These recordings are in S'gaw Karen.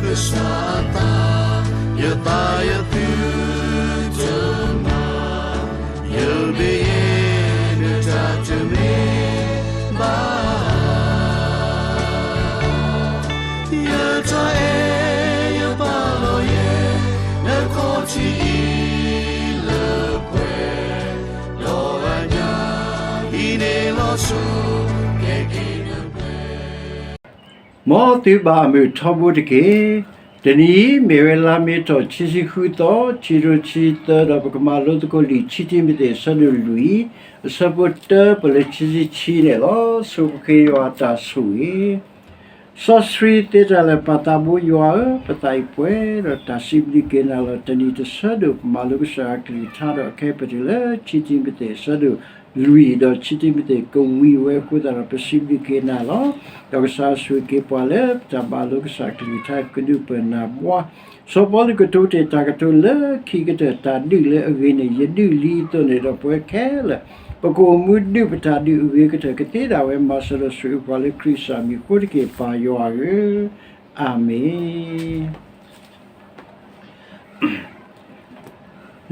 ကစၢ်အသး, ယသးယသုတမၤ, ယမ့ၢ်ယဲ နတၢ်တမ့ၢ်ဘၣ်. ယတၢ်အဲၣ်ယပာ်လီၤယဲ နခီၣ်ထံးအံၤလၢပှဲၤ, ဒီးအညၣ်အံၤန့ၣ်လီၤဆီ ကဲက့ၤနပှဲၤ မ်သုဘၣ်အမုာ်ထီဘိတက့ၢ်. တနံၤအံၤ မ့ၢ်ဝဲလါမ့ၤထီၣ်ခံဆံဃုသီ, ခံကထိခံဆံသၢ, ဒီးပကမၤလိသကိးလံာ်ခံတံၤမသ့း အဆၢဒိၣ်လွံၢ်, အဆၢဖိတၢပလၢခံဆံခံန့ၣ်လီၤ. ဆိပဃ့ယွၤအတၢ်ဆိၣ်ဂ့ၤ စီဆှံသ့တၢ်လၢာ် ပၢ်သးဘိယွၤဧၢ, ပသးအံၤပှဲၤဒီးတၢ်စံးဘျုးက့ၤနၤလီၤ. တနံၤတဆၢဒိၣ် ပမၤလိကစၢ်ယွၤအကလုၢ်ကထါဒီး အခဲအံၤပတုၤလၢ ခံတံၤမသ့း အဆၢဒိၣ်လွံၢ်, ဒီးခံတံၤမသ့းကဝံၤဝဲအဃိသတးဒီး ပစံးဘျုးက့ၤနၤလီၤ. ဒီးကစၢ်ယ့ၣ်ၡူးခရံာ်က့ၤပှၤလၢပတၢ်မၤလိကစၢ်ကလုၢ်ကထါ ကဒုးပနၢ်ဘှါ စီၤပီလူးကတိၤတ့ၢ်တၢ်ကတိၤလၢခံကတၢၢ် တၢ်ဒုးလၢအဂ့ၤန့ၣ် ယဒုးလံအသိးန့ၣ်ဒီး ပဝဲခဲလၢာ် ပကအိၣ်မူဒုးပတၢ်ဒုးအဂ့ၤကတၢၢ် ကသ့ဒၣ်ဝဲ မၤစၢၤဒီးဆိၣ်ဂ့ၤပှၤလၢခရံာ်အမံၤအဃိတက့ၢ် ပၢ်ယွၤဧၢ, အၤမ့ၣ်.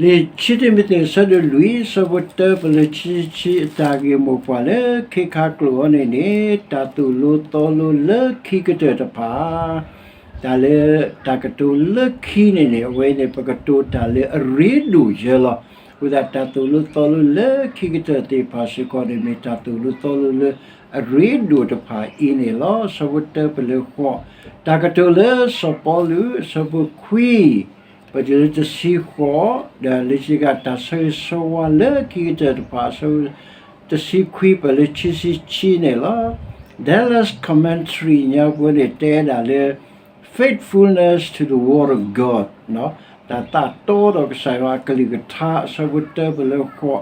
လံာ်ခံတံၤမသ့း အဆၢဒိၣ်လွံၢ်, အဆၢဖိတၢပလၢခံဆံခံ အတၢ်ဂ့ၢ်မိၢ်ပှၢ်လၢခံခါကျိာ်အံၤန့ၣ်န့ၣ် တၢ်သိၣ်လိသီလိလၢခံကတၢၢ်တဖၣ်, တၢ်လၢတၢ်ကတိၤလၢခံန့ၣ်န့ၣ် အဝဲန့ၣ် ပကတိၤတၢ်လၢအရ့ဒိၣ်ယၢလီၤ. အဃိသတး တၢ်သိၣ်လိသီလိလၢခံကတၢၢ်သ့ၣ်တဖၣ်စ့ၢ်ကီးန့ၣ် မ့ၢ်တၢ်သိၣ်လိသီလိလၢအရ့ဒိၣ်တဖၣ်အံၤန့ၣ်လီၤ. အဆၢဖိတၢပလၢဃိး, တၢ်ကတိၤလၢစီၤပီလူး အဆၢဖိခွံ ပတုၤလၢတဆံဃိး, ဒီးလၢခံကတၢၢ် တၢ်ဆၢဂ့ၤဆၢဝါလၢခံကတၢၢ်တဖၣ် အဆၢဖိတဆံခွံ ပတုၤလၢခံဆံခံန့ၣ်လီၤ. Dallas Commentary ညါပှဲၤန့ၣ် တဲဒၣ်လၢ faithfulness to the word of God တၢ်သးတီဒီးကစၢ်ယွၤအကလုၢ်ကထါ အဆၢဖိတၢပလၢဃိး,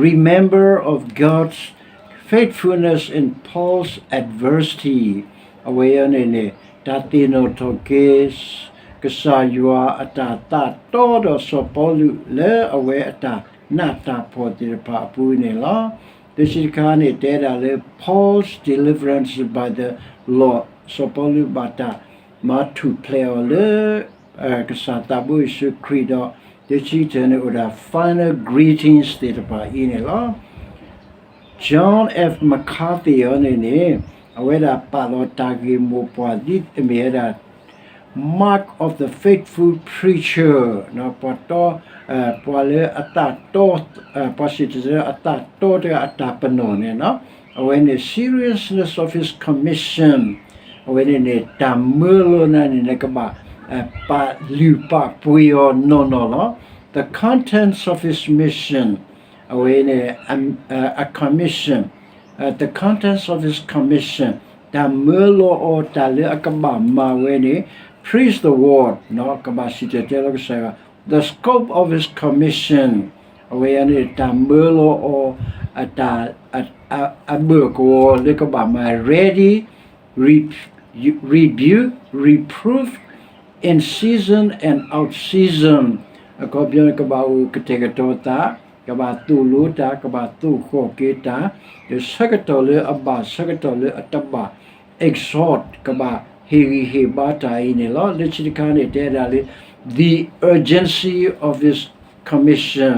remember of God's faithfulness in Paul's adversity အဝဲအံၤန့ၣ်န့ၣ် တၢ်သ့ၣ်နီၣ်ထီၣ်က့ၤ ကစၢ်ယွၤအတၢ်သးတီဒီးစီၤပီလူး လၢအဝဲအတၢ်နးတၢ်ဖှီၣ်သ့ၣ်တဖၣ်အပူၤန့ၣ်လီၤ. လၢခံတခါန့ၣ် တဲဒၣ်လၢ Paul's deliverance by the Lord စီၤပီလူးဘၣ်တၢ်မၤထူၣ်ဖျဲးအီၤလၢ ကစၢ်သးဘိယ့ၣ်ၡူးခရံာ်ဒီး လၢခံကတၢၢ်န့ၣ်အိၣ်ဒၣ် final greetings သ့ၣ်တဖၣ်အံၤန့ၣ်လီၤ. John F MacArthur အံၤန့ၣ်န့ၣ် အဝဲဒၣ်ပာ်လီၤတၢ်ဂ့ၢ်မိၢ်ပှၢ်ဒ်အမ့ၢ်ဝဲဒၣ် Mark of the Faithful Preacher ပှၤတီ ပှၤလၢအသးတီ ပှၤစံၣ်တဲၤတဲလီၤအသးတီတဂၤအတၢ်ပနီၣ်န့ၣ် အဝဲန့ၣ် seriousness of his commission အဝဲန့ၣ်န့ၣ် တၢ်မၢလီၤနၤန့ၣ် နကဘၣ် ပာ်လုၢ်ပာ်ပှ့ၤအီၤနီၢ်နီၢ်လီၤ. The contents of his mission အဝဲန့ၣ် အ commission, the contents of his commission တၢ်မၢလီၤအီၤတၢ်လၢအကဘၣ်မၤဝဲန့ၣ် preach the word ကဘၣ်စံၣ်တဲၤတဲလီၤကစၢ်ယွၤ the scope of his commission အဝဲန့ၣ် တၢ်မၢလီၤအီၤ အတၢ် အဘၢၣ်ကဝီၤလၢကဘၣ်မၤ ready, rebuke, reproof, in season and out season အခီပညီန့ၣ် ကဘၣ်အိၣ်ကတဲာ်ကတီၤသး, ကဘၣ်သိၣ်လိတၢ်, ကဘၣ်သိၣ်ဃီၣ်က့ၤတၢ်, ဒီးဆၢကတီၢ်လၢအဘၣ်, ဆၢကတီၢ်လၢအတဘၣ် exhort ကဘၣ်ဟ့ၣ်ဂံၢ်ဟ့ၣ်ဘါတၢ်အံၤန့ၣ်လီၤ. လၢခံတခါန့ၣ် တဲဒၣ်လၢ the urgency of his commission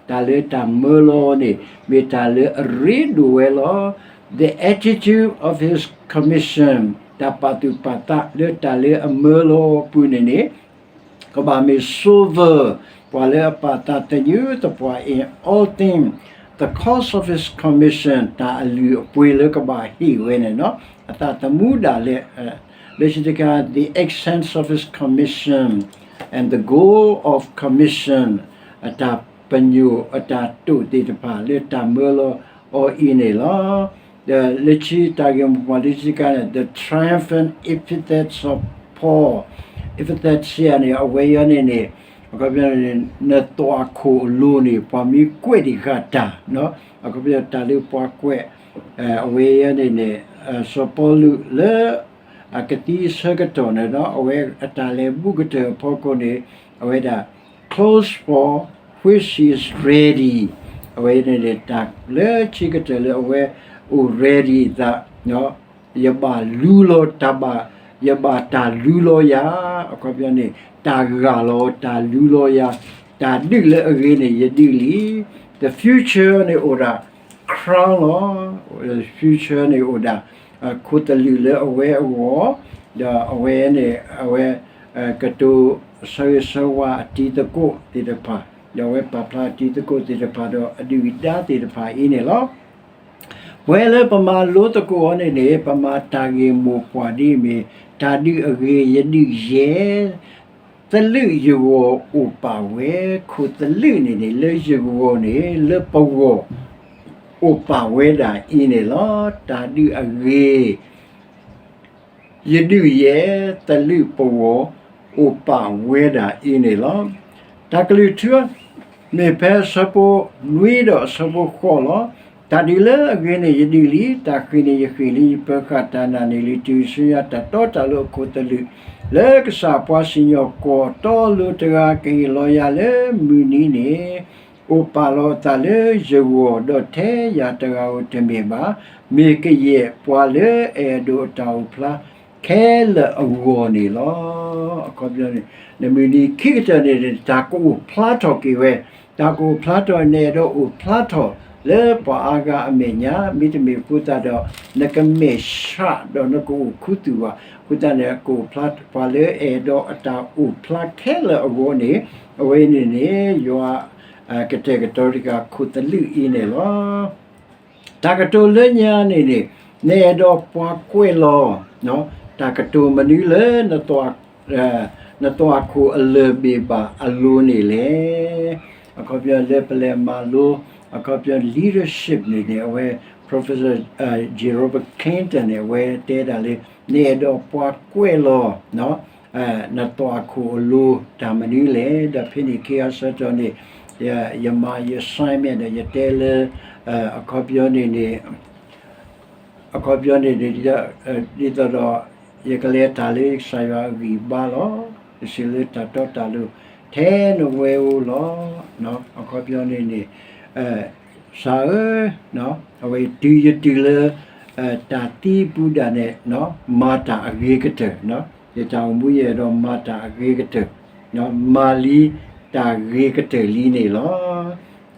တၢ်လၢတၢ်မၢလီၤန့ၣ် မ့ၢ်တၢ်လၢအရ့ဒိၣ်ဝဲလီၤ. The attitude of his commission တၢ်ပာ်သူၣ်ပာ်သးလၢတၢ်လၢအမၢလီၤအပူၤန့ၣ်န့ၣ် ကဘၣ်မ့ၢ် sober ပှၤလၢအပာ်သးသညူးသပှၢ် in all things, the cause of his commission တၢ်အလုၢ်အပှ့ၤလၢကဘၣ်ဟ့ၣ်ဝဲန့ၣ် အသးသမူဒၣ်လဲာ် လၢခံတခါ the essence of his commission and the goal of commission အတၢ်ပညိၣ်အတၢ်တိာ်သ့ၣ်တဖၣ်လၢတၢ်မၢလီၤအီၤအံၤန့ၣ်လီၤ. ဒီးလၢခံတၢ်ဂ့ၢ်မိၢ်ပှၢ်လၢခံတခါန့ၣ် the triumphant epithets of Paul, epithets န့ၣ် အဝဲအံၤန့ၣ်န့ၣ် အခီပညီန့ၣ် နသွၣ်ခိၣ်အလိၤန့ၣ် ပှၤမ့ၢ်ကွဲးဒံးဃာ်တၢ် အခီပညီတၢ်လၢပှၤကွဲး အဝဲအံၤန့ၣ်န့ၣ် စီၤပီလူးလၢ အကသံအဆၢကတီၢ်န့ၣ်ဒီး အဝဲအတၢ်လဲၤဘူးကတၢၢ်အဖီခိၣ်န့ၣ် အဝဲဒၣ် clothes for which he is ready အဝဲန့ၣ်န့ၣ် တၢ်လၢခံကတၢၢ်လၢအဝဲအိၣ် ready သး ယဘၣ်လူလီၤတၢ်ဘၣ် ယဘၣ်တၢ်လူလီၤယၤ, အခီပညီန့ၣ် တၢ်ဂၢ်လီၤ တၢ်လူလီၤယၤ, တၢ်ဒုးလၢအဂ့ၤန့ၣ် ယဒုးလံ. The future န့ၣ်အိၣ်ဒၣ် crown လီၤ. The future န့ၣ်အိၣ်ဒၣ် ခိၣ်သလုးလၢအဝဲအဂီၢ်, ဒီးအဝဲန့ၣ် အဝဲ ကတိၤဆၢဂ့ၤဆၢဝါအတံၤသကိးသ့ၣ်တဖၣ်, ဒီးအဝဲပာ်ဖျါအတံၤသကိးသ့ၣ်တဖၣ်ဒီးအဒုၣ်အဒါသ့ၣ်တဖၣ်အံၤန့ၣ်လီၤ. ပဝဲလၢပမၤလိသကိးအီၤန့ၣ်န့ၣ် ပမၤတၢ်ဂ့ၢ်မိၢ်ပှၢ်ဒ်အမ့ၢ် တၢ်ဒုးအဂ့ၤ ယဒုးယဲ, သလုးယဂီၢ်အိၣ်ပာ်ဝဲ, ခိၣ်သလုးန့ၣ်န့ၣ် လၢယဂီၢ်န့ၣ် လၢပဂီၢ် အိၣ်ပာ်ဝဲဒၣ်အံၤန့ၣ်လီၤ. တၢ်ဒုးအဂ့ၤ ယဒုးယဲ သလုးပဂီၢ် အိၣ်ပာ်ဝဲဒၣ်အံၤန့ၣ်လီၤ. တၢ်ကလုၢ်ထူ မ့ၢ်ဖဲအဆၢဖိနွံဒီးအဆၢဖိဃိးလီၤ. တၢ်ဒုးလၢအဂ့ၤန့ၣ် ယဒုးလံ, တၢ်ဃ့ၢ်န့ၣ် ယဃ့ၢ်လံ, ယပၢၤဃာ်တၢ်နာ်န့ၣ် လံာ်တံၢ်ဆူညါ တၢ်တီတၢ်လိၤအခိၣ်သလုး လၢကစၢ်ပှၤစံၣ်ညီၣ်ကွီၢ်တီလိၤတဂၤ ကဟ့ၣ်လီၤယၤလၢမုၢ်နံၤန့ၣ် အိၣ်ပာ်လီၤအသးလၢယဂီၢ်, ဒီးထဲယၤတဂၤဧိၤတမ့ၢ်ဘၣ်, မ့ၢ်ကယဲၢ်ပှၤလၢအအဲၣ်ဒိးအတၢ်အိၣ်ဖျါခဲလၢာ်အဂီၢ်န့ၣ်လီၤ. အခီပညီန့ၣ် နမုၢ်နံၤခံကတၢၢ်န့ၣ် တၢ်ကအိၣ်ဖျါထီၣ်က့ၤဝဲ, တၢ်ကအိၣ်ဖျါထီၣ် နအဲၣ်ဒိးအိၣ်ဖျါထီၣ်လၢပှၤအါဂၤအမဲာ်ညါ, မ့တမ့ၢ်အဃိသတးဒီး နကမဲာ်ဆှးဒီးနကအိၣ်ခူသူၣ်ဘၣ်. အဃိသတးန့ၣ် ကအိၣ်ဖျါ ပှၤလၢအအဲၣ်ဒိးအတၢ်အိၣ်ဖျါခဲလၢာ်အဂီၢ်န့ၣ် အဝဲန့ၣ်န့ၣ် ယွၤ ကတဲာ်ကတီၤတဂၤ ခိၣ်သလုးအံၤန့ၣ်လီၤ. တၢ်ကတိၤလၢညါန့ၣ်န့ၣ် နအဲၣ်ဒိးပှၤကွဲးလီၤ တၢ်ကတိၤမနုၤလၢ နသွၣ်ခိၣ်အလၢၢ်ဘ့ၣ်ဘၣ်အလိၤန့ၣ်လဲၣ်. အခီပညီလၢပလဲၤမၤလိ အခီပညီ leadership န့ၣ်န့ၣ် အဝဲ Professor J Robert Clinton န့ၣ် အဝဲတဲဒၣ်လၢ နအဲၣ်ဒိးပှၤကွဲးလီၤ နသွၣ်ခိၣ်အလိၤတၢ်မနုၤလဲၣ်. ဒီးဖဲန့ၣ်ခံအဆၢကတီၢ်န့ၣ် ယမၤယ assignment ဒီးယတဲလၢ အခီပညီန့ၣ်န့ၣ် အခီပညီန့ၣ်န့ၣ် ဒ်သိးဒီး ယကလဲၤတၢ်လၢကစၢ်ယွၤအဂံၢ်အဘါလီၤ. ယစံးလၢတၢ်တီတၢ်လိၤထဲနဝဲဧိၤလီၤ. အခီပညီန့ၣ်န့ၣ် ကစၢ်ဧၢ, အဝဲတုၤယတုၤလၢ တၢ်သံပူၤဒၣ်နဲၣ် မၤတၢ်အဂ့ၤကတၢၢ်, ယတၢ်အိၣ်မူယအဲၣ်ဒိးမၤတၢ်အဂ့ၤကတၢၢ်, မၤလံတၢ်ဂ့ၤကတၢၢ်လံန့ၣ်လီၤ.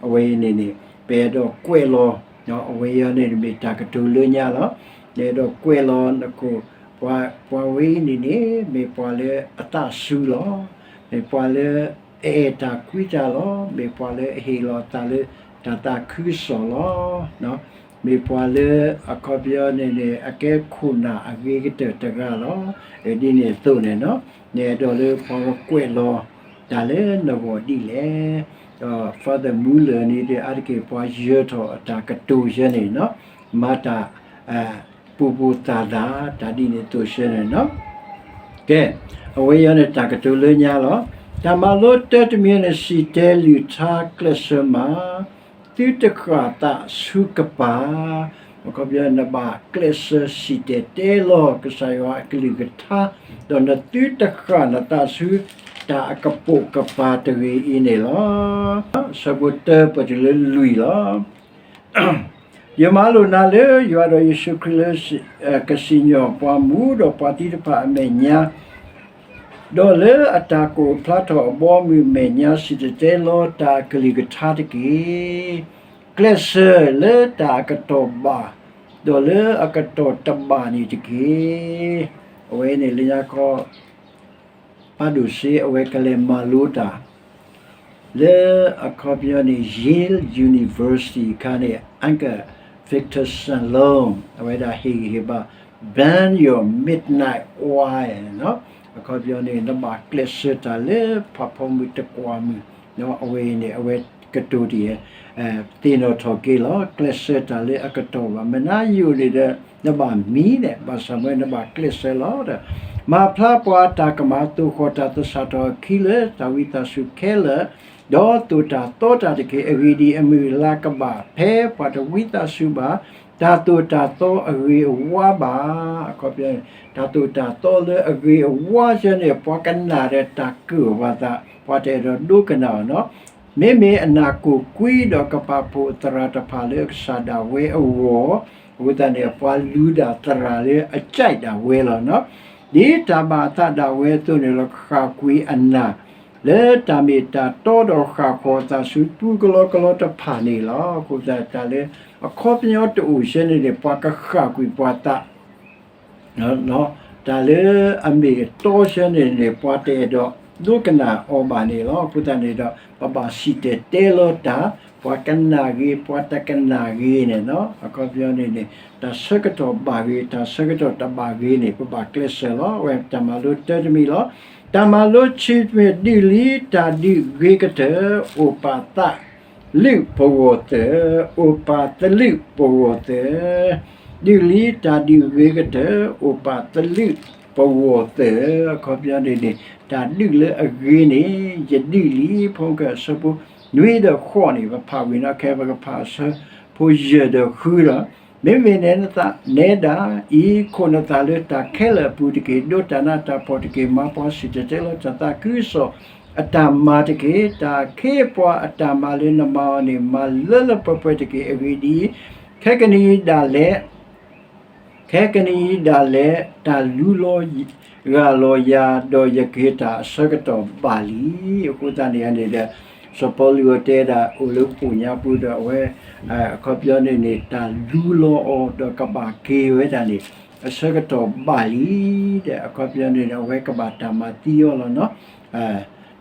အဝဲအံၤန့ၣ်န့ၣ် ပအဲၣ်ဒိးကွဲးလီၤ အဝဲအံၤန့ၣ်မ့ၢ်တၢ်ကတိၤလၢညါလီၤ. နအဲၣ်ဒိးကွဲးလီၤနခိၣ်, ပှၤဝဲအံၤန့ၣ်န့ၣ် မ့ၢ်ပှၤလၢအသးစူၤလီၤ. မ့ၢ်ပှၤလၢအအဲၣ်တၢ်ကွံတၢ်လီၤ. မ့ၢ်ပှၤလၢအဟ့ၣ်လီၤအသးလၢတၢ်သးခုကစီၣ်လီၤ. မ့ၢ်ပှၤလၢအခီပညီန့ၣ်န့ၣ် အကဲခိၣ်နၢ်အဂ့ၤကတၢၢ်တဂၤလီၤ. ဒ်န့ၣ်အသိးန့ၣ် နအဲၣ်ဒိးလၢပှၤကကွဲးလီၤတၢ်လၢနဂီၢ်ဒ်လဲၣ်. ဒီး Father Muller န့ၣ်ဒီး အါတက့ၢ် ပှၤယၢၤထီၣ်အတၢ်ကတိၤယဲန့ၣ် မၤတၢ် ပူၤပူၤသၣ်သၣ် တၢ်ဒ်န့ၣ်အသိးဆၢန့ၣ်လီၤ. ကဲ, အဝဲအံၤန့ၣ် တၢ်ကတိၤလၢညါလီၤ. တၢ်မၤလိတၢတမံၤန့ၣ် စံၣ်တဲၤလုၢ်ထါကျဲးစၢးမး သုတဃၣ်သးဆူကပၤ, အခီပညီ နဘၣ်ကျဲးစၢးစံၣ်တဲၤတဲလီၤ ကစၢ်ယွၤအကလုၢ်ကထါ, ဒီးနသုတဃၣ်နသးဆူ တၢ်အကပိာ်ကပၤတဂ့ၤအံၤန့ၣ်လီၤ. အဆၢဖိတၢပတုၤလၢလွံၢ်လီၤ. ယမၤလိာ်နၤလၢယွၤဒီးယ့ၣ်ၡူးခရံာ်လၢ ကစံၣ်ညီၣ်ပှၤမူဒီးပှၤသံတဖၣ်အမဲာ်ညါ, ဒီးလၢအတၢ်ကအိၣ်ဖျါထီၣ်အဘီအမုၢ်အမဲာ်ညါ စံၣ်တဲၤတဲလီၤတၢ်အကလုၢ်ကထါတက့ၢ်. ကျဲးစၢးလၢတၢ်အကတီၢ်ဘၣ်, ဒီးလၢအကတီၢ်တဘၣ်န့ၣ်တက့ၢ်. အဝဲန့ၣ်လၢညါခီ ဖးဒိၣ်စ့အဝဲကလဲၤမၤလိတၢ် လၢအခီပညီန့ၣ် Yale University အခါန့ၣ် Uncle Victor Salone အဝဲဒၣ်ဟ့ၣ်ဂံၢ်ဟ့ၣ်ဘါ Burn Your Midnight Oil အခီပညီန့ၣ် နဘၣ်ကျဲးစၢးတၢ်လၢဖးဖီမုၢ်တကွၢ်မုၢ်, အဝဲအံၤန့ၣ် အဝဲကတိၤတ့ၢ် သ့ၣ်နီၣ်ထီၣ်က့ၤလီၤ. ကျဲးစၢးတၢ်လၢအကတီၢ်ဘၣ် မနုၤယိာ်န့ၣ်ဒီး နဘၣ်မံန့ၣ် ဘၣ်ဆၣ်မ့ၢ် နဘၣ်ကျဲးစၢးလီၤဒီး မၤဖျါပှၤတၢ်ကမၣ် သိၣ်ဃီၣ်တၢ်သဆၣ်ထီၣ်အခံလၢတၢ်ဝံသးစူၤခဲလၢာ်, ဒီးသိၣ်တၢ်သီတၢ်တက့ၢ်. အဂ့ၢ်ဒ်အံၤ, အမုၢ်လါကဘၣ်ဖဲပှၤတဝံသးစူၤဘၣ် တၢ်သိၣ်တၢ်သီအဂ့ၤအဝါဘၣ်. အခီပညီ တၢ်သိၣ်တၢ်သီလၢအဂ့ၤအဝါဆၢန့ၣ် ပှၤကနၣ်ဒီးတၢ်ကၢၣ်ပှၤသး, ပှၤတအဲၣ်ဒိးဒိကနၣ်အီၤနီၤ. မ့မ့ၢ်အနၢ်ကိၢ်ကွံဒီးကပာ်ဖှိၣ်သရၣ်တဖၣ်လၢအကစၢ်ဒၣ်ဝဲအဂီၢ်, အဃိသတးန့ၣ် ပှၤလူၤဒၣ်သရၣ်လၢအကၠဲးဒၣ်ဝဲလီၤနီၤ. ဒ်တၢ်ဘၣ်အသးဒၣ်ဝဲအသိးန့ၣ်လီၤ. ဃၣ်ကွံာ်အနၢ် လၢတၢ်မ့ၢ်တၢ်တီဒီးဃၣ်ဃီၤအသးဆူပူကလီကလီတဖၣ်န့ၣ်လီၤ. အဃိသတး တၢ်လၢအခီပညီတအိၣ်ဆဲန့ၣ်န့ၣ် ပှၤကဃၣ်ကွံာ်ပှၤသး တၢ်လၢအမ့ၢ်အတီဆဲန့ၣ်န့ၣ် ပှၤတအဲၣ်ဒိးဒိကနၣ်အီၤဘၣ်န့ၣ်လီၤ. အဃိသတးန့ၣ်ဒီး ပဘၣ်စံၣ်တဲၤတဲလီၤတၢ်, ပှၤကနၣ်ဂ့ၤ ပှၤတကနၣ်ဂ့ၤန့ၣ်လီၤ. အခီပညီန့ၣ်န့ၣ် တၢ်ဆၢကတီၢ်ဘၣ်ဂ့ၤ တၢ်ဆၢကတီၢ်တဘၣ်ဂ့ၤန့ၣ် ပဘၣ်ကျဲးစၢးလီၤ. အဝဲတၢ်မၤလိတၢ်တမံၤလီၤ. တၢ်မၤလိဆံးတမံၤ ဒုးလံတၢ်ဒုးဂ့ၤကတၢၢ် အိၣ်ပာ်သး လုၢ်ပဂီၢ်သၢၣ်, အိၣ်ပာ်သလုၢ်ပဂီၢ်သၢၣ်, ဒုးလံတၢ်ဒုးဂ့ၤကတၢၢ် အိၣ်ပာ်သလုၢ်ပဂီၢ်သၢၣ်. အခီပညီန့ၣ်န့ၣ် တၢ်ဒုးလၢအဂ့ၤန့ၣ် ယဒုးလံ ဖဲအဆၢဖိနွံဒီးဃိးန့ၣ် ပဖးဝံၤနီၤ ခဲပကဖးအဆၢဖိယဲၢ်ဒီးဃုဒီး မ့မ့ၢ်နဲဒၣ်အံၤ ခိးနသးလၢတၢ်ခဲလၢာ်အပူၤတက့ၢ်. ဒိးတၢ်နးတၢ်ဖှီၣ်တက့ၢ်. မၤပှၤစံၣ်တဲၤတဲလီၤတၢ်သးခုကစီၣ်အတၢ်မၤတက့ၢ်. တၢ်အခ့အပှၤအတၢ်မၤလၢနမၤအီၤန့ၣ် မၤလၢလၢပှဲၤပှဲၤတက့ၢ်. အဂ့ၢ်ဒ်အံၤ, ခဲကနံၣ်အံၤဒၣ်လဲာ် ခဲကနံၣ်အံၤဒၣ်လဲာ် တၢ်လူလီၤဂၢ်လီၤယၤ ဒီးယကဟ့ၣ်တၢ်အဆၢကတီၢ်ဘၣ်လံ. အဃိသတးန့ၣ်န့ၣ်ဒီး စီၤပီလူးအတဲဒၣ် အိၣ်လၢပှၤညါပူၤဒီးအဝဲ အခီပညီန့ၣ်န့ၣ် တၢ်လူလီၤအီၤဒီးကဘၣ်က့ၤဝဲဒၣ်န့ၣ် အဆၢကတီၢ်ဘၣ်လံ. ဒီးအခီပညီန့ၣ်န့ၣ် အဝဲကဘၣ်တၢ်မၤသံအီၤလီၤနီၤ.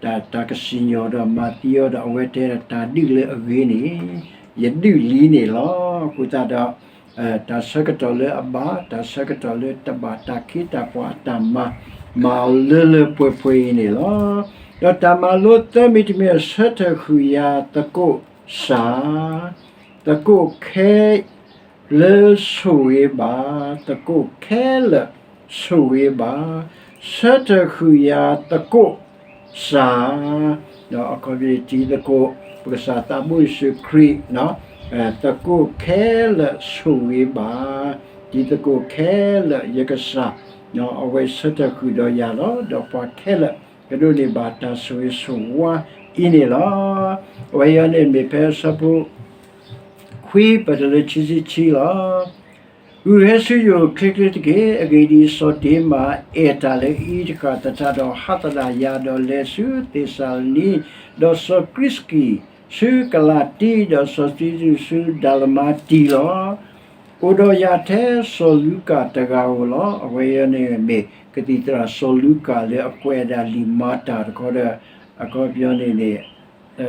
တၢ် တၢ်ကစံၣ်ညီၣ်ဒီးမၤသံအီၤဒီး အဝဲတဲဒၣ်တၢ်ဒုးလၢအဂ့ၤန့ၣ် ယဒုးလံန့ၣ်လီၤ. အဃိသတးဒီး တၢ်ဆၢကတီၢ်လၢအဘၣ် တၢ်ဆၢကတီၢ်လၢတဘၣ် တၢ်ခ့တၢ်ပှၤအတၢ်မၤ မၤအီၤလၢလၢပှဲၤပှဲၤအံၤန့ၣ်လီၤ. ဒီးတၢ်မၤလိသၢမံၤတမံၤ ဆၢထၢၣ်ဃုာ်ယၤသကိးစၢ် သကိးခဲ လၢဆိၣ်ဂ့ၤဘၣ်, သကိးခဲလၢာ်ဆိၣ်ဂ့ၤဘၣ်, ဆၢထၢၣ်ဃုာ်ယၤသကိးစၢ်, ဒီးအခီပညီတံၤသကိး ပကစၢ်သးဘိယ့ၣ်ၡူးခရံာ်, သကိးခဲလၢာ်ဆိၣ်ဂ့ၤဘၣ်, တံၤသကိးခဲလၢာ်ယကစၢ်, အဝဲဆၢထၢၣ်ဃုာ်ဒီးယၤလီၤ. ဒီးပှၤခဲလၢာ် ကဒိးန့ၢ်ဘၣ်တၢ်ဆိၣ်ဂ့ၤဆိၣ်ဝါအံၤန့ၣ်လီၤ. အဝဲအံၤန့ၣ်မ့ၢ်ဖဲအဆၢဖိ ခွံ ပတုၤလၢခံဆံခံလီၤ. ဂုာ်ဟဲဆူယအိၣ်ချ့ချ့တက့ၢ်. အဂ့ၢ်ဒ်အံၤ, စီၤဒ့မၤအဲၣ်တၢ်လၢအံၤတဃၣ်သတးဒီး ဟးသဒၣ်ယၤဒီးလဲၤဆူသ့းစၤလနံ, ဒီးစီၤကရံးစကံၣ်ဆူကလၤတံ, ဒီးစီၤတံတူးဆူဒၤလမါတံလီၤ. အိၣ်ဒီးယၤထဲစီၤလူၤကၣ်တဂၤဧိၤလီၤ. အဝဲအံၤန့ၣ်မ့ၢ်ကသံၣ်သရၣ်စီၤလူၤကၣ်လၢအကွဲးဒၣ်လံာ်မၤတၢ်တခီဒီး အခီပညီန့ၣ်န့ၣ်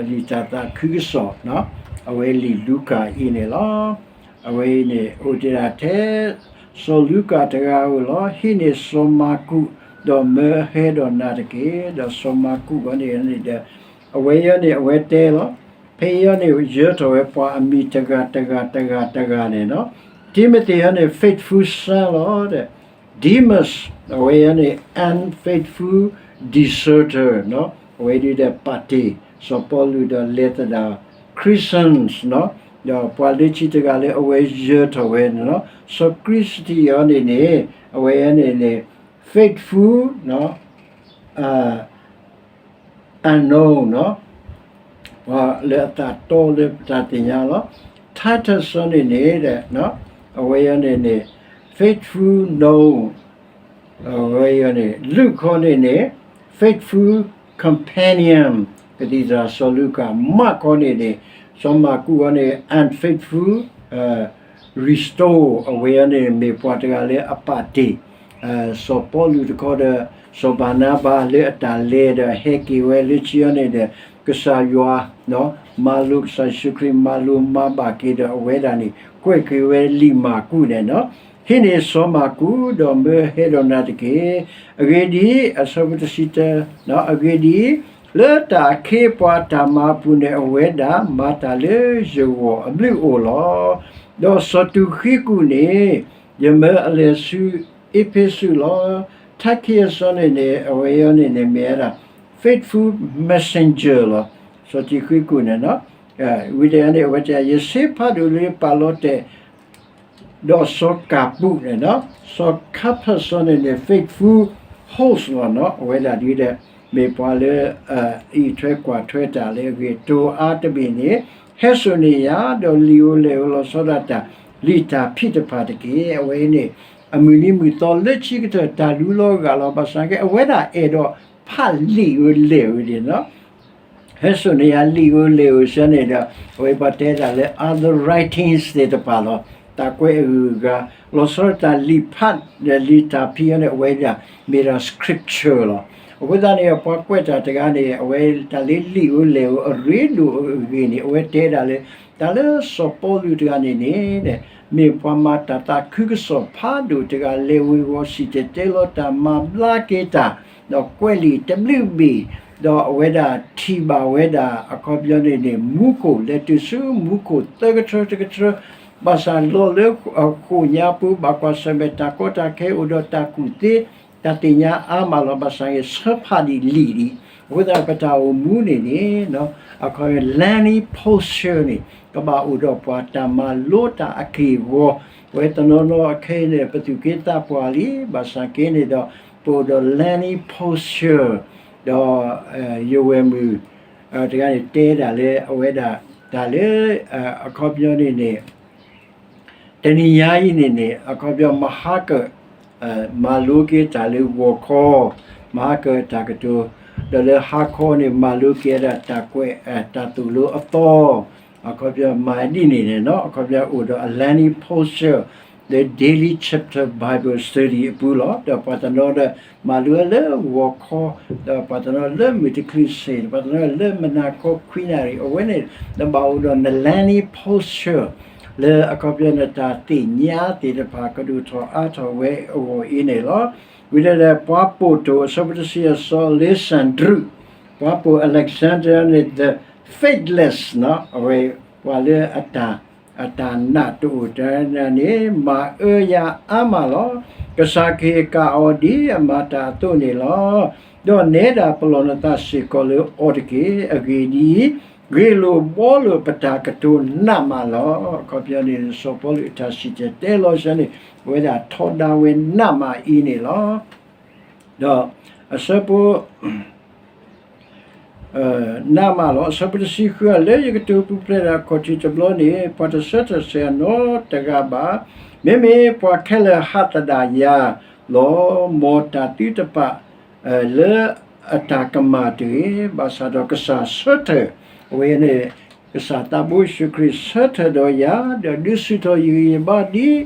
လံာ်တၢ်သးခုကစီၣ်, အဝဲလံာ်လူၤကၣ်အံၤန့ၣ်လီၤ. အဝဲအံၤန့ၣ် အိၣ်တ့ၢ်ဒၣ်ထဲ စီၤလူၤကၣ်တဂၤဧိၤလီၤ. ဟံးန့ၢ်စီၤမၢ်ကူး ဒီးမၢဟဲဒီးနၤတက့ၢ်. ဒီးစီၤမၢ်ကူးအံၤန့ၣ်ဒီး အဝဲအံၤန့ၣ် အဝဲတဲလီၤ. ဖဲအံၤန့ၣ် ယၢၤထီၣ်ဝဲပှၤအမံၤတဂၤတဂၤတဂၤတဂၤန့ၣ်လီၤ. တံၤမသ့းအံၤန့ၣ် faithful son လီၤ. Demas အဝဲအံၤန့ၣ် unfaithful deserter အဝဲဒ်ဒီးပာ်တ့ၢ် စီၤပီလူးဒီးလဲၤသဒၣ် Crescens ဒီးပှၤလၢခံတဂၤလၢအဝဲယၢၤထီၣ်ဝဲန့ၣ်လီၤ. စီၤကရံးစတံၣ်အံၤန့ၣ်န့ၣ် အဝဲအံၤန့ၣ်န့ၣ် faithful unknown လၢအသးတီလၢပတၢ်သ့ၣ်ညါလီၤ. Titus အံၤန့ၣ်န့ၣ် အဝဲအံၤန့ၣ်န့ၣ် faithful known အဝဲအံၤန့ၣ် Luke ခီန့ၣ်န့ၣ် faithful companion ကသံၣ်သရၣ်စီၤလူၤကၣ်, Mark ခီန့ၣ်န့ၣ် စီၤမၢ်ကူးအံၤန့ၣ် unfaithful restore အဝဲအံၤန့ၣ် မ့ၢ်ပှၤတဂၤလၢအပာ်တ့ၢ် စီၤပီလူးတခီဒီး စီၤဘၤနါဘၤလၢအတၢ်လဲၤဒီးဟဲက့ၤဝဲလၢခံအံၤန့ၣ်ဒီး ကစၢ်ယွၤ မၤလိာ် ကစၢ်ယ့ၣ်ၡူးခရံာ်မၤလိာ်မၤဘၣ်က့ၤဒီးအဝဲဒၣ်န့ၣ် ကွဲးက့ၤဝဲလံာ်မၢ်ကူးန့ၣ်လီၤ. ဟံးန့ၢ်စီၤမၢ်ကူး ဒီးမၢဟဲဒီးနၤတက့ၢ်. အဂ့ၢ်ဒ်အံၤ အဆၢဖိတဆံတၢ, အဂ့ၢ်ဒ်အံၤ, လၢတၢ်အခ့အပှၤအတၢ်မၤအပူၤန့ၣ် အဝဲဒၣ်မၤတၢ်လၢယဂီၢ်အဘျုးအအိၣ်လီၤ. ဒီးစီၤတူၤဃံကူၣ်န့ၣ် ယမၢအလဲၤဆူအ့းဖ့းစူးလီၤ. Tychicus န့ၣ်န့ၣ် အဝဲအံၤန့ၣ်န့ၣ် မ့ၢ်ဝဲဒၣ် faithful messenger လီၤ. စီၤတူၤဃံကူၣ်န့ၣ်လီၤ. ဝံၤဒီးန့ၣ် အဝဲတဲ ယဆ့ဖးဒိၣ်လၢပာ်လီၤတဲာ် ဒီးစီၤကၤပူးန့ၣ်လီၤ. စီၤကၤပူးန့ၣ်န့ၣ် faithful host လီၤ. အဝဲဒၣ်ဒ်ဒီး မ့ၢ်ပှၤလၢ အံးထွဲကွၢ်ထွဲတၢ်လၢအဂ့ၢ် တိၤအါတဘ့ၣ်န့ၣ် ဟဲစိာ်န့ၢ်ယၤ ဒီးလံာ်ဧိၤလဲၢ်ဧိၤလီၤဆီဒၣ်တၢ် လံာ်တၢ်ဖံးတဖၣ်တက့ၢ်. အဝဲအံၤန့ၣ် အမုၢ်နံၤမုၢ်သီလၢခံကတၢၢ် တၢ်လူလီၤဂာ်လီၤ ဘၣ်ဆၣ်က့ အဝဲဒၣ်အဲၣ်ဒိးဖးလံာ်ဧိၤလဲၢ်ဧိၤန့ၣ်လီၤ. ဟဲစိာ်န့ၢ်ယၤလံာ်ဧိၤလဲၢ်ဧိၤစ့ၢ်န့ၣ်ဒီး အဝဲပှၤတဲဒၣ်လၢ other writings သ့ၣ်တဖၣ်လီၤ. တၢ်ကွဲးအဂုၤအဂၤ လီၤဆီဒၣ်တၢ်လံာ်ဖး လံာ်တၢ်ဖံးအီၤန့ၣ် အဝဲဒၣ်မ့ၢ်ဒၣ် scripture လီၤ. အဃိသတးန့ၣ် ပှၤကွဲးတၢ်တဂၤန့ၣ် အဝဲတၢ်လၢလံာ်ဧိၤလဲၢ်ဧိၤအရ့ဒိၣ်အဂ့ၢ်န့ၣ် အဝဲတဲဒၣ်လၢ တၢ်လၢစီၤပီလူးတဂၤန့ၣ်န့ၣ် မ့ၢ်ပှၤမၤတၢ်သးခုကစီၣ်ဖးဒိၣ်တဂၤ လဲၤဝ့ၤဝီၤစံၣ်တဲၤတဲလီၤတၢ် မၤဘျါက့ၤတၢ် ဒီးကွဲးလံာ်တဘျုးဘ့ၣ်, ဒီးအဝဲဒၣ်ထံၣ်ဘၣ်ဝဲဒၣ် အခီပညီန့ၣ်န့ၣ် မူခိၣ် လဲၤတုၤဆူမူခိၣ်သၢကထၢတကထၢ, ဘၣ်ဆၣ်လီၤလၢအဃိာ်ညါပူၤ ဘၣ်ကွၢ်ဆၢၣ်မဲာ်တၢ်ကီတၢ်ခဲ အိၣ်ဒီးတၢ်ကူၣ်သ့ တၢ်သ့ၣ်ညါအါမးလီၤ. ဘၣ်ဆၣ်ဂ့ၤ ဆၢဖးဒံးလံာ်ဒံး, အဃိသတးပတၢ်အိၣ်မူန့ၣ်န့ၣ် အခီ Lanny Poster န့ၣ် ကဘၣ်အိၣ်ဒီးပှၤတၢ်မၤလိတၢ်အက့ၢ်အဂီၤ, ပဝဲတနီၤနီၤအခဲအံၤန့ၣ် ပသူၣ်က့သးပှၢ်လံ, ဘၣ်ဆၣ်က့န့ၣ်ဒီး ပအိၣ်ဒီး Lanny Poster ဒီး ယဝဲၢ်မုၣ် တဂၤန့ၣ်တဲဒၣ်လၢအဝဲဒၣ် တၢ်လၢ အခီပညီန့ၣ်န့ၣ် တနံၤညါအံၤန့ၣ်န့ၣ် အခီပညီမဟါကၢၣ် မၤလိက့ၤတၢ်လၢဂီၤခီ, မဟါကၢၣ်တၢ်ကတိၤ, ဒီးလၢဟါခီန့ၣ် မၤလိက့ၤဒၣ်တၢ်ကွဲး တၢ်သိၣ်လိအသီ, အခီပညီမၤဒ်န့ၣ်န့ၣ် အခီပညီအိၣ်ဒီးအ Lanny Poster လၢ Daily Chapter Bible Study အပူၤလီၤ. ဒီးပှၤတနီၤဒီး မၤလိလၢဂီၤခီ, ဒီးပှၤတနီၤလၢမုၢ်တချုးစ့ၢ်, ပှၤတနီၤလၢမုၢ်နၤခီခွံနၣ်ရံၣ်, အဝဲန့ၣ်နဘၣ်အိၣ်ဒီးန Lanny Poster လၢအခီပညီနတၢ်သ့ၣ်ညါသ့ၣ်တဖၣ်ကဒိၣ်ထီၣ်အါထီၣ်ဝဲအဂီၢ်အံၤန့ၣ်လီၤ. ဝံၤဒီးပှၤပိာ်တိၣ်အဆၢဖိတဆံယဲၢ် စီၤလ့စၣ်ဒြူး, ပှၤပိာ် Alexander န့ၣ် the faithless အဝဲ ပှၤလၢအတၢ် အတၢ်နာ်တအိၣ်တၢ်န့ၣ် မၤအၢယၤအါမးလီၤ. ကစၢ်ကဟ့ၣ်ကၣ်အီၤဒ်အမၤတၢ်အသိးန့ၣ်လီၤ. ဒီးနဲဒၣ်ပလီၢ်နသးစ့ၢ်ကီးလၢအီၤတက့ၢ်. အဂ့ၢ်ဒ်အံၤ, ဂ့ၢ်လိာ်ဘှီလိာ်ပတၢ်ကတိၤနးမးလီၤ. အခီပညီန့ၣ် စီၤပီလူးအတၢ်စံၣ်တဲၤတဲလီၤစ့ၢ်န့ၣ် အဝဲဒၣ်ထီဒါဝဲနးမးအံၤန့ၣ်လီၤ. ဒီးအဆၢဖိ နးမးလီၤ. အဆၢဖိတဆံဃု လၢယကတိၤပူၤဖျဲးဒၣ်အခီၣ်ထံးတဘျီန့ၣ် ပှၤတဆၢထၢၣ်စ့ၢ်ကီးနီတဂၤဘၣ်. မ့မ့ၢ်ပှၤခဲလၢာ်ဟးသဒၣ်ယၤလီၤ. မ်တၢ်သုတပာ်လၢအတၢ်ကမၣ်တဂ့ၤ. ဘၣ်ဆၣ်ဒီးကစၢ်ဆၢထၢၣ်, အဝဲန့ၣ် ကစၢ်သးဘိယ့ၣ်ၡူးခရံာ်ဆၢထၢၣ်ဒီးယၤ, ဒီးဒုးဆူၣ်ထီၣ်ယဂံၢ်ယဘါဒ်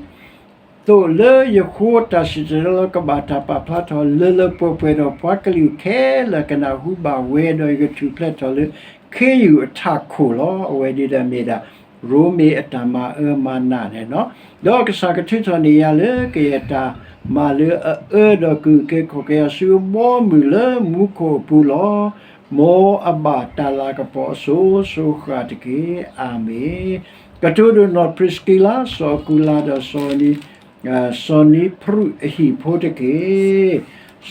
သိးလၢယဃိတၢ်စံၣ်တဲၤတဲလီၤကဘၣ်တၢ်ပာ်ဖျါထီၣ်လၢလၢပှဲၤပှဲၤဒီး ပှၤကလုာ်ခဲလၢာ်ကနၢ်ဟူဘၣ်ဝဲ, ဒီးယကထူၣ်ဖျဲးထီၣ်လၢခ့ယုၢ်အထးခိၣ်လီၤ. အဝဲဒ်ဒီးမ့ၢ်ဒၣ် ရိမ့ၤအတၢ်မၤအၢမၤနးန့ၣ်လီၤ. ဒီးကစၢ်ကထုးထီၣ်န့ၢ်ယၤလၢကယဲၢ်တၢ်မၤလၢအအၢ ဒီးကဂုာ်က့ၤခီၣ်က့ၤယၤဆူအဘီအမုၢ်လၢမူခိၣ်အပူၤလီၤ. မ်အဘၣ်တၢ်လၤကပီၤအစိၤစိၤဃၣ်တက့ၢ်. အၤမ့ၣ်. ကတိၤဒိၣ်နီၢ်ပြံးစကံလါ, စီၤအကူလါ, ဒီး စီၤနံဖရူးအဟံၣ်ဖိတက့ၢ်.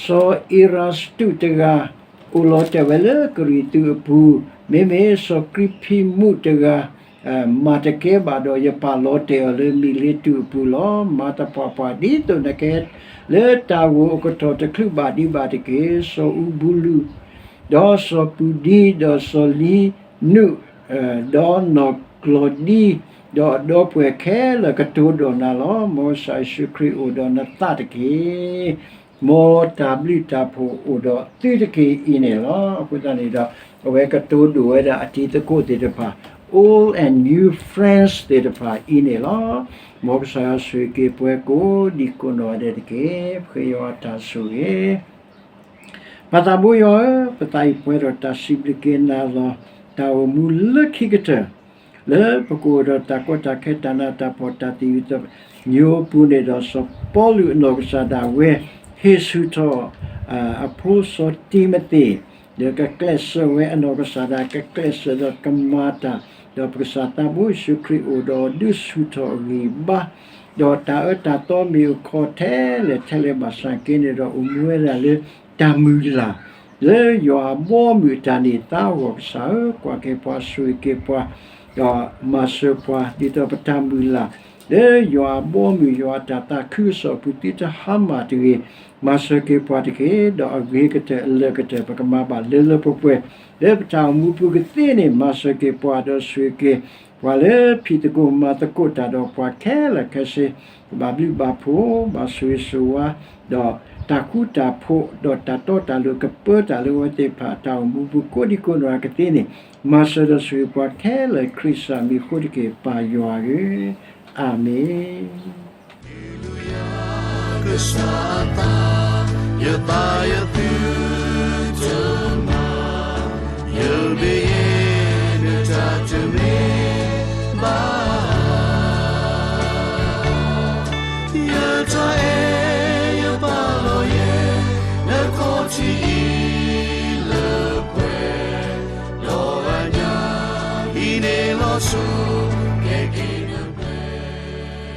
စီၤအ့ရၤစတူးတဂၤ အိၣ်လီၤတဲာ်ဝဲလၢကရံၣ်သူးအပူၤ, မ့မ့ၢ်စီၤကရံဖံမူးတဂၤ မၤတကဲဘၣ်ဒီး ယပာ်လီၤတဲာ်အီၤလၢမံၤလ့တူးအပူၤလီၤ. မၤတပှၢ်ပှၢ်ဒ်သိးနကဟဲလၢတၢ်ဂိၢ်အကတီၢ်တချုးဘၣ်ဒံးဘၣ်တက့ၢ်. စီၤအူဘူလူး ဒီးစီၤပူၤဒံ ဒီးစီၤလံနူး ဒီးနီၢ်ကျီၤဒံ ဒီးအဒီပုၢ်ဝဲၢ်ခဲလၢာ်ကတိၤဒိၣ်နၤလီၤ. မ်ကစၢ်ယ့ၣ်ၡူးခရံာ်အိၣ်ဒီးနသးတက့ၢ်. မ်တၢ်ဘျုးတၢ်ဖှိၣ်အိၣ်ဒီးသုတက့ၢ်အံၤန့ၣ်လီၤ. အဃိသတးန့ၣ်ဒီး အဝဲကတိၤဒိၣ်ဝဲဒၣ်အတံၤသကိးသ့ၣ်တဖၣ် old and new friends သ့ၣ်တဖၣ်အံၤန့ၣ်လီၤ. မ်ကစၢ်ယွၤဆိၣ်ဂ့ၤက့ၤပှၤကိးဒံကိးနီၢ်ဒဲးတက့ၢ်. ပဃ့ယွၤတၢ်ဆိၣ်ဂ့ၤ ပၢ်သးဘိယွၤဧၢ, ပသးအံၤပှဲၤဒီးတၢ်စံးဘျုးက့ၤနၤလီၤ. တၢ်အိၣ်မူလၢခံကတၢၢ် လၢပကအိၣ်ဒီးတၢ်ကီတၢ်ခဲ တၢ်နးတၢ်ဖှီၣ် တၢ်သံၣ်ဝံၤသးညီအပူၤန့ၣ်ဒီး စီၤပီလူးအနီၢ်ကစၢ်ဒၣ်ဝဲ ဟ့ၣ်ဆူၣ်ထီၣ် အဖိစီၤတံၤမသ့း ဒီးကကျဲးစၢးဝဲအနီၢ်ကစၢ်ဒၣ် ကကျဲးစၢးဒီးကမၤတၢ်, ဒီးပကစၢ်သးဘိယ့ၣ်ၡူးခရံာ်အိၣ်ဒီးဒုးဆူၣ်ထီၣ်အဂံၢ်ဘါ, ဒီးတၢ်အၢတၢ်သီမ့ၢ်အိၣ်ခိးထဲလဲၣ်ထဲလဲၣ်ဘၣ်ဆၣ်က့န့ၣ်ဒီး အိၣ်မူဝဲဒၣ်လၢတၢ်မုၢ်လၢ် လၢယွၤအဘီအမုၢ်အတၢ်န့ၢ်သါအဂီၢ် ကစၢ်ဧၢ, ကွၢ်က့ၤပှၤ ဆိၣ်ဂ့ၤက့ၤပှၤ, ဒီးမၤစၢၤပှၤ ဒ်သိးပတၢ်မုၢ်လၢ် လၢယွၤအဘီအမုၢ် ယွၤအတၢ်သးခုကစီၣ်အပူၤ သုတဟါမၢ်တဂ့ၤ, မၤစၢၤက့ၤပှၤတက့ၢ်. ဒီးအဂ့ၤကတၢၢ်အလၢာ်ကတၢၢ် ပကမၤဘၣ်လၢလၢပှဲၤပှဲၤ လၢပတၢ်အိၣ်မူပူၤကသ့န့ၣ် မၤစၢၤက့ၤပှၤ ဒီးဆိၣ်ဂ့ၤက့ၤပှၤလၢဖံးသကိးမၤသကိးတၢ်ဒီးပှၤခဲလၢာ်ခဲဆ့ ဘၣ်ဘျုးဘၣ်ဖှိၣ်, ဘၣ်ဆိၣ်ဂ့ၤဆိၣ်ဝါ, ဒီးတၢ်ဃူတၢ်ဖိး, ဒီးတၢ်တီတၢ်လိၤကပၢတၢ်လၢအဝဲသ့ၣ်တဖၣ်အတၢ်အိၣ်မူပူၤကိးဒံကိးနီၢ်ဂၤကသ့န့ၣ်, မၤစၢၤဒီးဆိၣ်ဂ့ၤပှၤခဲလၢာ် ခရံာ်စၢ်မံၤအဃိတက့ၢ် ပၢ်ယွၤဧၢ, အၤမ့ၣ်. ကစၢ်သး, ယသးယသုတမၤ, ယဘ့ၣ်